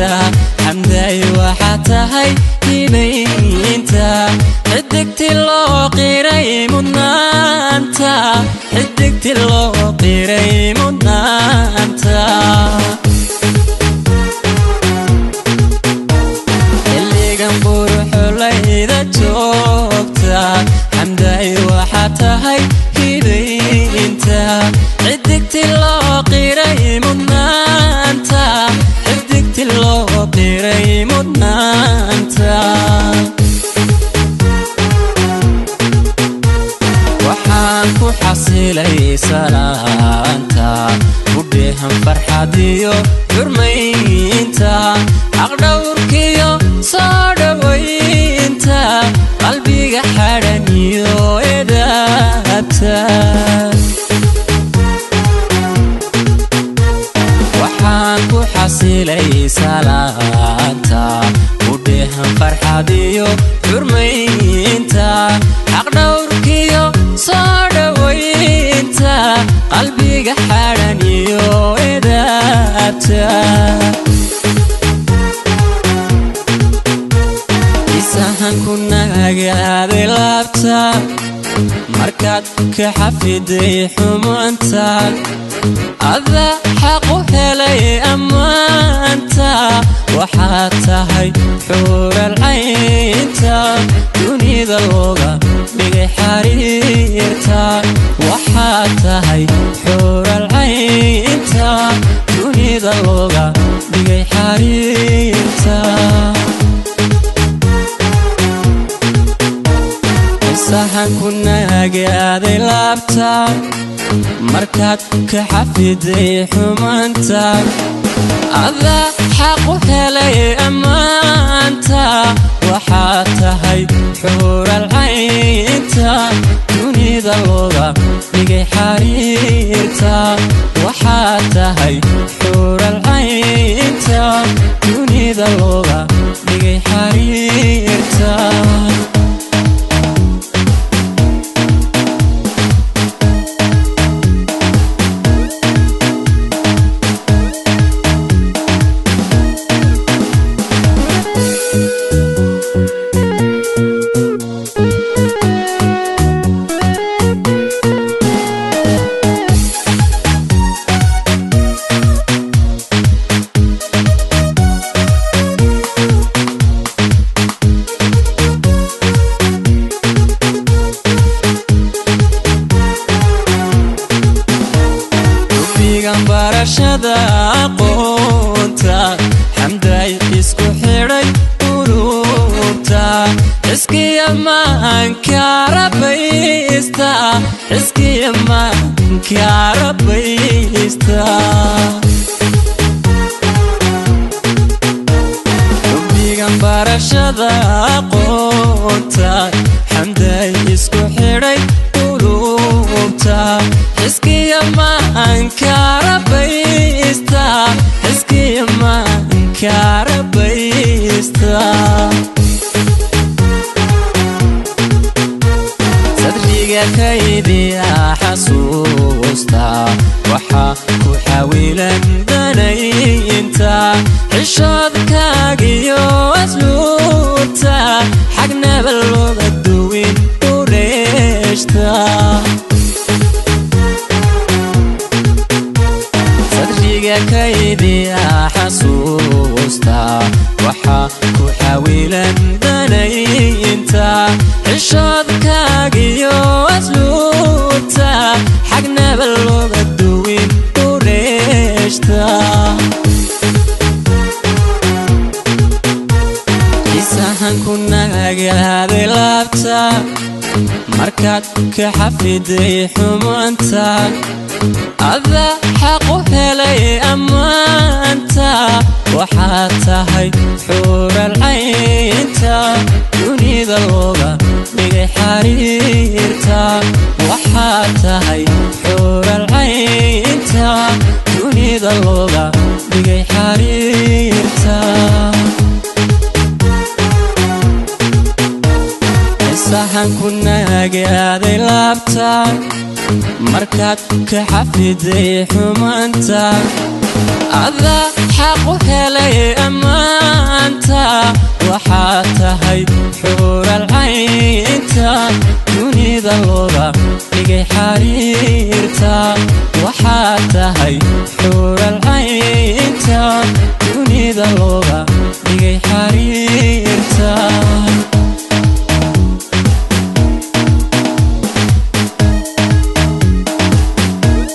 Joogta Xamday, waxaa tahay hibaynta, xidigti loo qiray mudnaanta, xidigti loo qiray mudnaanta. Xilligan quruxulayda joogta, Xamday, waxaa tahay hibaynta, xidigti loo qiray mudnaanta, xidigti loo qiray mudnaanta. Waxaan ku xasilay salaanta, ku dheehan farxadiyo xurmaynta, xaqdhowrkiyo soo dhowaynta, qalbiga xadhaniyo edaabta. Waxaan ku xasilay salaanta, ku dheehan farxadiyo xurmaynta, xaqdhowrkiyo soo dhowaynta, qalbiga xadhaniyo edaabta. Isahan ku nagaaday laabta markaad ka xafiday xumaanta, ada xaq u helay ammaanta. Waxaad tahay xuural caynta dunida looga dhigay xariirta. Waxaad tahay xuural caynta dunida looga dhigay xariirta. Isahan ku nagaaday laabta markaad ka xafiday xumaanta, ada xaq u helay ammaanta. Waxaad tahay xuural caynta dunida looga dhigay xariirta. Waxaad tahay xuural caynta dunida looga dhigay xariirta. Dugsigan barashada aqoonta, Xamday, isku xidhay ururta, xiskiya maanka rabaysta, xiskiya maanka rabaysta. Dugsigan barashada aqoonta, Xamday, isku xidhay ururta, xiskiya maanka rabaysta, xiskiya maanka rabaysta. Sadriga kaydiya xasuusta, waxaa ku xawilan danaynta, xishoodkaagiyo asluubta, xagnaba looga duwin ureeshta. Sadriga kaydiya xasuusta, waxaa ku xawilan danaynta, xishoodkaagiyo asluubta, xagnaba looga duwin ureeshta. Isahan ku nagaaday laabta markaad ka xafiday xumaanta, ada xaq u helay ammaanta. Waxaad tahay xuural caynta dunida looga dhigay xariirta. Waxaad tahay xuural caynta dunida looga dhigay xariirta. Sahan ku nagaaday laabta markaad ka xafiday xumaanta, adaa xaq u helay. Waxaad tahay xuural caynta dunida looga dhigay xariirta. Waxaad tahay xuural caynta dunida looga dhigay xariirta.